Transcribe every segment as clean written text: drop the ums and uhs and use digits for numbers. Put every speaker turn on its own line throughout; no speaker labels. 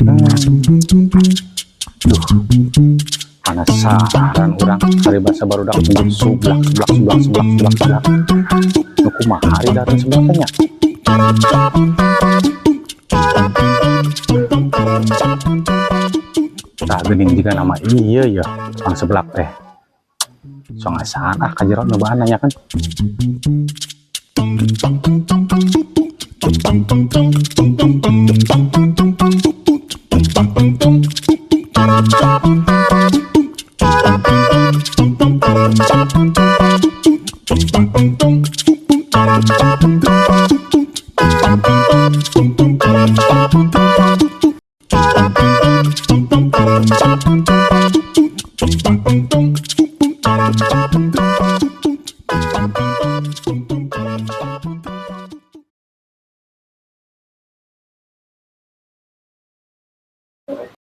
Duh, penasaran urang ari basa barudak nyebut sublak seblak seblak seblak seblak seblak. Nu kumaha ari dahareun seblak teh nya? Tah, geuning jiga nama iya ya, pang seblak teh. Sok ngasaan ah ka jero, nyobaan nanya kan.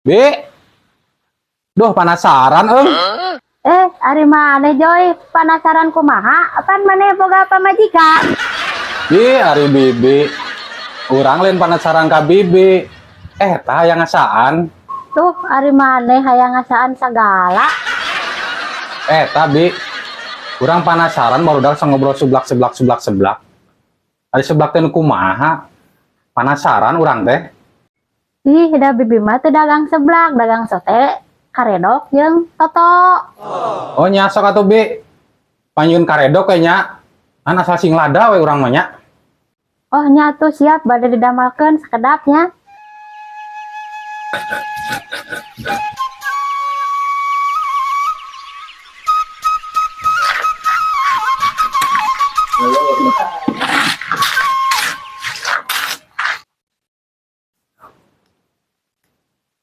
Bi. Duh, penasaran euy.
Eh, ari maneh, Joy, penasaran kumaha? Apaan maneh boga pamajikan?
Bi, ari bibi. Urang lain penasaran ka bibi. Eh, tah hayang ngasaan.
Tuh, ari maneh hayang ngasaan sagala.
Eh, tapi urang penasaran barudak ngobrol seblak seblak seblak seblak. Ari seblak teh nu kumaha? Penasaran urang teh.
Ih, da bibi mah teu dagang seblak, dagang sote, karedok jeung soto.
Oh nya, sok atuh, Bi. Panyun karedok kayaknya. An asal sing lada we urang mah nya.
Oh nya tuh, siap, bade didamelkeun sakedap nya.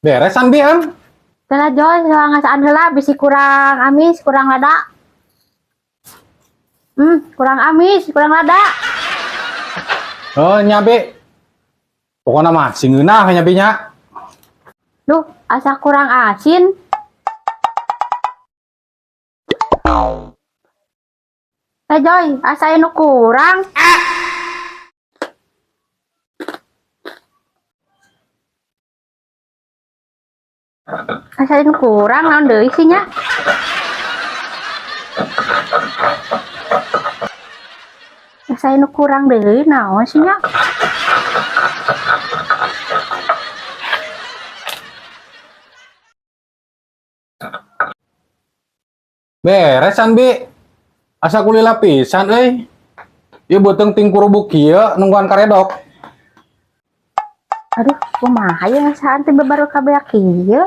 Beresan, Bi, em?
Telah, Joy, soal ngasaan heula, bisi kurang amis, kurang lada. Kurang amis, kurang lada.
Oh nya, Bi. Pokoknya mah sing ngeunah nya, Bi, nya.
Duh, asa kurang asin. Eh Joy, asa anu kurang. Asa anu kurang, naon deui sih nya? Asa anu kurang deui, naon sih nya?
Beresan, Bi. Asa kulila pisan euy. Ieu beuteung ting kurubuk kieu nungguan karedok.
Aduh, kumaha ya ngasaan teh baru kabeak kieu?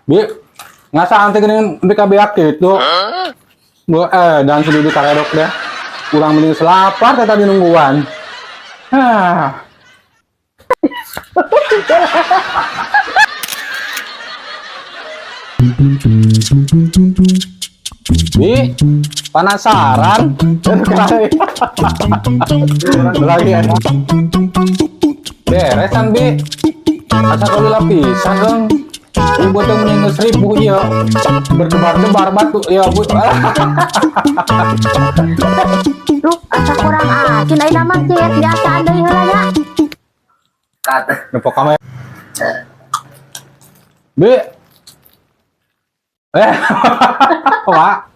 Bi, ngasaan teh geuning nepi ka beak kitu. Bu, dan si bibi karedok deh. Urang mending selapar teh tadi nungguan. Ah. Bi, penasaran? Lagi ya. Beresan, Bi. Asa kulila pisan dong. Ibu tuh mending geus ribu ieu. Berdebar-debar batu ya, Bu.
Duh, asa kurang asin ayeuna mah, ciet biasaan deui heula nya.
Nepok kamera. Bi. Eh, Wak.